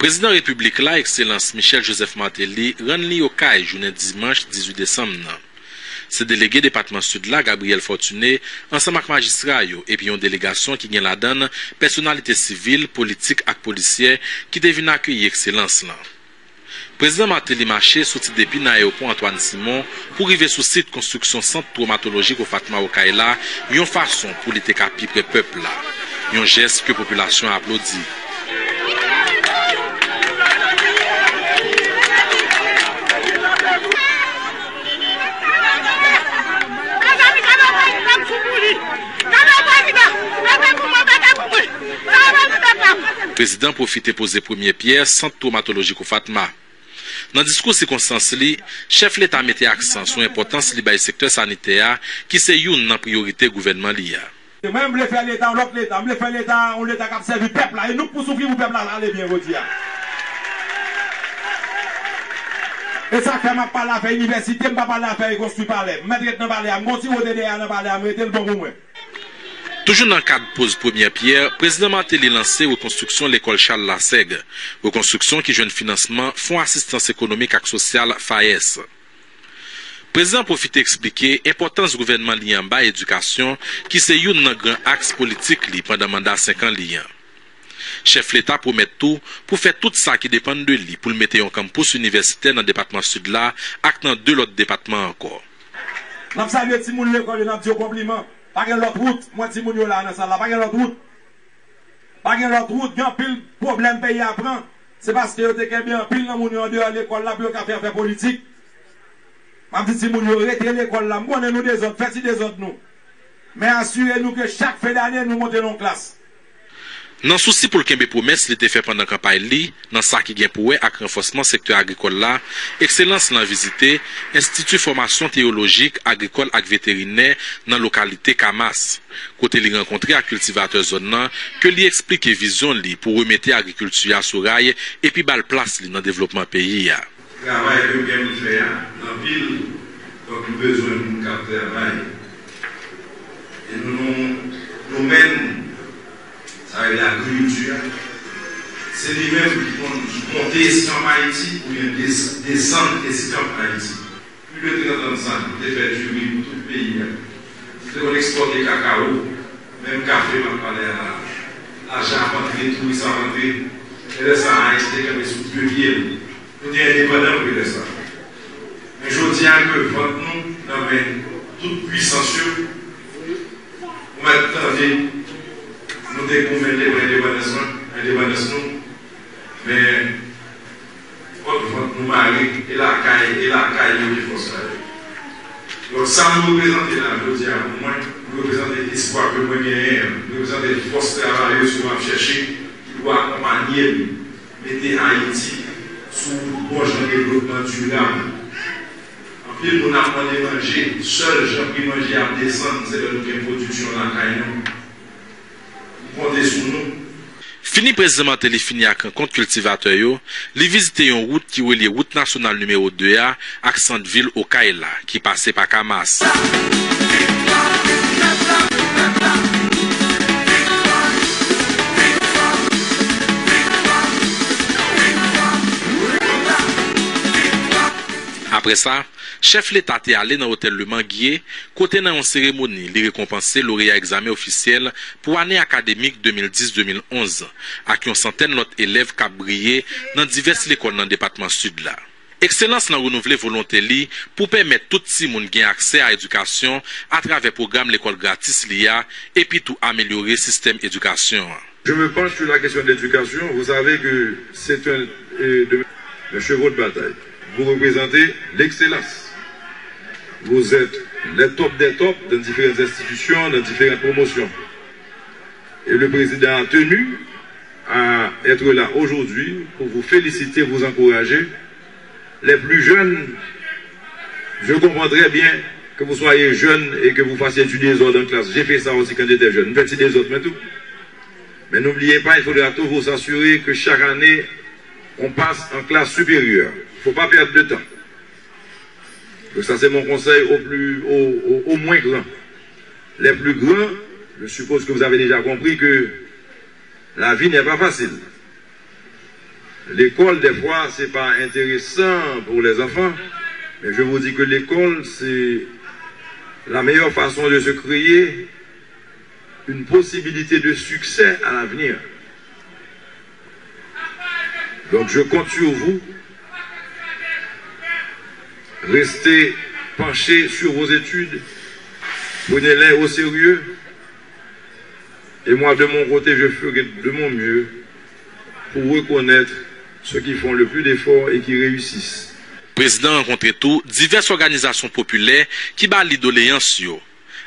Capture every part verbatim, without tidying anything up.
Prezidan Repiblik la, Ekselans Michel Joseph Martelly, rann li Okay jounen dimanch dizuit desanm nan. Se delege depatman Sid la, Gabriel Fortuné, ansanm ak majistra yo, epi yon delegasyon ki gen ladan l pèsonalite sivil, politik ak polisyè ki te vin akeyi Ekselans lan. Prezidan Martelly mache soti depi nan ayewopò Antoine Simon pou rive sou sit konstriksyon Sant Twomatolojik Ofatma Okay la, yon fason pou li te ka pi pre pèp la. Yon jès ke popilasyon an aplodi. Prezidan pwofite poze premye pyè Sant Twomatolojik Ofatma. Nan diskou sikonstans li, chèf Leta mete aksan sou enpòtans li bay sektè sanitè a, ki se youn nan priyorite gouvènman li a. Mwen, m vle fè Leta yon lòt Leta. M vle fè Leta yon Leta k ap sèvi pèp la. E nou k pou soufri pou pèp la ale byen jodi a. E sa k fè m ap pale afè inivèsite, m pa pale afè rekonstwi palè. M mèt ret nan palè a. M gon ti wote dèyè a nan palè a, m rete l bon pou mwen. Toujou nan kad poz premyè pyè, Prezidan Martelly lanse rekonstriksyon lekòl Charles Lassègue, rekonstriksyon ki jwenn finansman Fon Asistans Ekonomik ak Sosyal, FAES. Prezidan pwofite eksplike enpòtans gouvènman li an bay edikasyon, ki se youn nan gran aks politik li pandan manda senk an li an. Chèf Leta pwomèt tou pou fè tout sa ki depann de li pou l mete yon kanpous inivèsitè nan depatman Sid la ak nan de lòt depatman ankò. N ap salye timoun lekòl yo, n ap di yo konpliman. Pa gen lòt wout. M wè timoun yo la nan sal la. Pa gen lòt wout. Pa gen lòt wout. Gen anpil pwoblèm peyi a pran. Se paske yo te kenbe anpil nan moun yo andeyò lekòl la pou yo ka fè afè politik. M ap di timoun yo, rete lekòl la. M konnen nou dezòd, fè ti dezòd nou. Men asire nou ke chak fen dane nou monte nan yon klas. Nan sousi pou l kenbe pwomès li te fè pandan kanpay li, nan sa ki gen pou wè ak ranfòsman sektè agrikòl la, Ekselans lan vizite Enstiti Fòmasyon Teyolojik, Agrikòl ak Veterinè nan lokalite Kamas, kote li rankontre ak kiltivatè zòn nan ke li eksplike vizyon li pou remete agrikilti a sou ray epi ba l plas li nan devlopman peyi a. Travay ke w gen pou fè a, l anpil, donk nou bezwen moun k ap travay. E nou, nou, nou menm, sa rele agrikilti a, se li menm ki konn monte eskanp Ayiti oubyen des-, desann eskanp Ayiti. Plis de trant an de sa, nou te fè diri pou tout peyi a. Nou te konn ekspòte kakawo, menm kafe m ap pale a la. Lajan ap antre, touris ap antre. E lè sa a, Ayiti te kanpe sou de pye l. Nou te endepandan pou lè sa. Men jodi a ke vant nou nan men tout pwisans yo, ou mèt tande, nou te goumen devan endepandans lan, endepandans nou, men kòd vant nou mare, e lakay, e lakay yo ke fòs la ye. Donk, sa nou reprezante la, jodi a, pou mwen, nou reprezante espwa ke mwen genyen an, nou reprezante fòs travay yo si w ap chèche, ki pou akonpanye m, mete Ayiti sou wout bon jan devlopman dirab. Anpil moun ap mande manje, sèl jan pri manje ap desann, se lè nou gen pwodiksyon lakay nou. M konte sou nou. Fini Prezidan Martelly fini ak rankont kiltivatè yo, li vizite yon wout ki relye wout nasyonal nimewo de a ak sant vil Okay la, ki pase pa Kamas. Apre sa, chèf Leta te ale nan otèl Le Manguier, kote nan yon seremoni li rekonpanse loreya egzamen ofisyèl pou ane akademik de mil dis de mil onz, ak yon santèn lòt elèv k ap briye nan divès lekòl nan depatman Sid la. Ekselans lan renouvle volonte li pou pèmèt tout timoun gen aksè a edikasyon atravè pwogram lekòl gratis li a, epi tou amelyore sistèm edikasyon an. Je me penche sur la question de l'éducation. Vous savez que c'est un, euh, de, un cheval de bataille. Vous représentez l'excellence. Vous êtes les top des tops dans différentes institutions, dans différentes promotions. Et le président a tenu à être là aujourd'hui pour vous féliciter, vous encourager. Les plus jeunes, je comprends très bien que vous soyez jeune et que vous fassiez du désordre en classe. J'ai fait ça aussi quand j'étais jeune. M fè ti dezòd mwen tou. Mais n'oubliez pas, il faudra toujours s'assurer que chaque année, on passe en classe supérieure. Faut pas perdre de temps. Donc ça, c'est mon conseil au plus, au, au, au moins grand. Les plus grands, je suppose que vous avez déjà compris que la vie n'est pas facile. L'école, des fois, c'est pas intéressant pour les enfants, mais je vous dis que l'école, c'est la meilleure façon de se créer une possibilité de succès à l'avenir. Donc, je compte sur vous. Restez penchés sur vos études. Prenez-les au sérieux. Et moi, de mon côté, je ferai de mon mieux pour reconnaître ceux qui font le plus d'efforts et qui réussissent. Prezidan rankontre tou divès òganizasyon popilè ki ba li doleyans yo.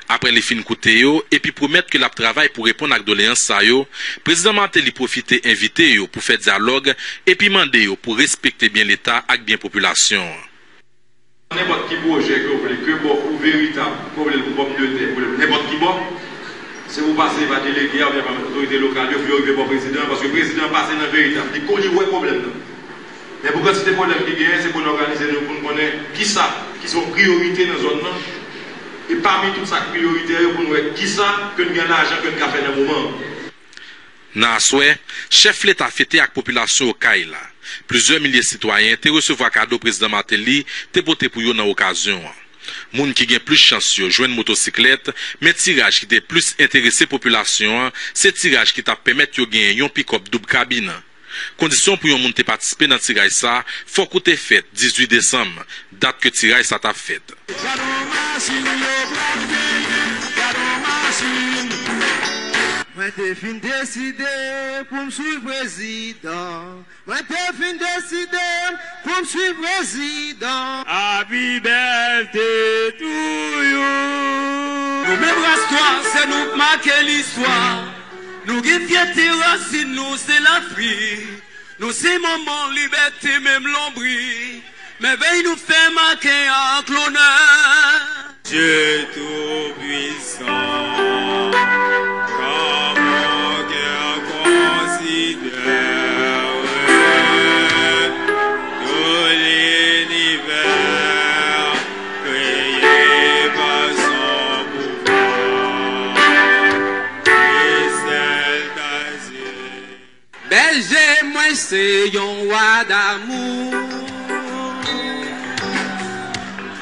Apre li fin koute yo epi pwomèt ke l ap travay pou reponn ak doleyans sa yo, Prezidan Martelly pwofite envite yo pou fè dyalòg epi mande yo pou respekte byen Leta ak byen popilasyon an. Nenpòt ki pwojè ke w vle, ke bò pou Veritab, ke w vle l pou Pòmdetè, ke w vle l pou nenpòt ki bò, se pou pase pa delege a oubyen pa otorite lokal yo pou yo rive bò prezidan an, paske prezidan an pase nan Veritab, li konn, li wè pwoblèm nan. Men pou kantite pwoblèm ki genyen, se pou n òganize nou pou n konnen kisa ki se yon priyorite nan zòn nan. E pami tout sa k priyoritè yo, pou n wè kisa ke n gen lajan ke n ka fè nan moman an. Nan aswè, chèf Leta fete ak popilasyon Okay la. Plizyè milye sitwayen te resevwa kado Prezidan Martelly te pote pou yo nan okazyon an. Moun ki gen plis chans yo jwenn motosiklèt, men tiraj ki te plis enterese popilasyon an, se tiraj ki t ap pèmèt yo genyen yon pikòp doub kabin. Kondisyon pou yon moun te patisipe nan tiraj sa, fòk ou te fèt dizuit desanm, dat ke tiraj sa t ap fèt. Gad on machin yo pral genyen, gad on machin. Mwen te fin deside pou m swiv prezidan. Mwen te fin deside pou m swiv prezidan. Happy birthday to you. Nou menm ras nwa, se nou k make listwa. Nou gen fyète rasin nou, se Lafrik. Nou se manman libète, menm lonbri. Mèvèy nou fè maten ak lonè. Dieu Tout-Puissant, quand mon cœur considère tout l'univers créé par son pouvoir, et celle d'Asie. Bèje mwen se yon wa damou.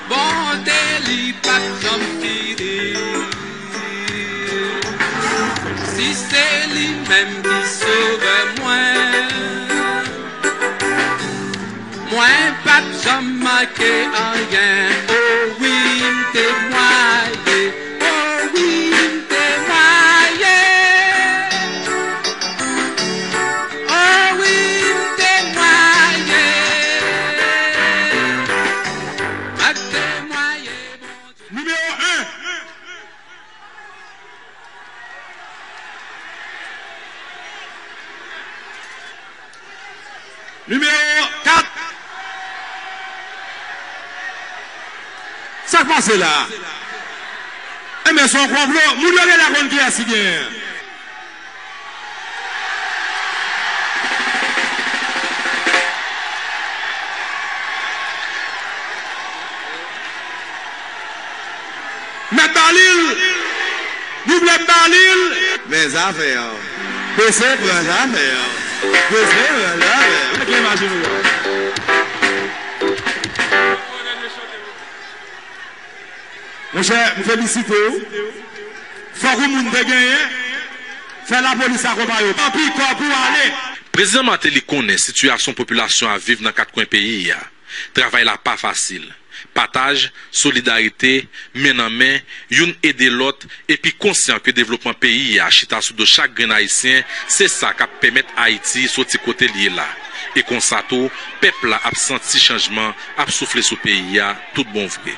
Bonte li p ap janm fini. Si se li menm ki sovè mwen, mwen p ap janm manke anyen. O wi, m temwaye. O wi, m temwaye. O wi, m temwaye. M ap temwaye Bondye. Nimewo en. Nimewo kat. Sa k pase la? Enben, se yon konplo. Moun yo genlè konn kiyès ki genyen an. Mèt ba li l. Nou vle m ba li l. Men zafè an. Pese pran zafè an. Pese pran zafè an. Gade imaj nou yo. Monchè, m felisite w. Fòk yon moun te genyen. Fè lapolis akonpaye w. Tanpri, kò pou ale. Prezidan Martelly konnen sitiyasyon popilasyon ap viv nan kat kwen peyi a. Travay la pa fasil. Pataj, solidarite, men nan men, youn ede lòt, epi konsyan ke devlopman peyi a chita sou do chak grenn Ayisyen, se sa k ap pèmèt Ayiti soti kote l ye la. E konsa tou, pèp la ap santi chanjman ap soufle sou peyi a tout bon vre.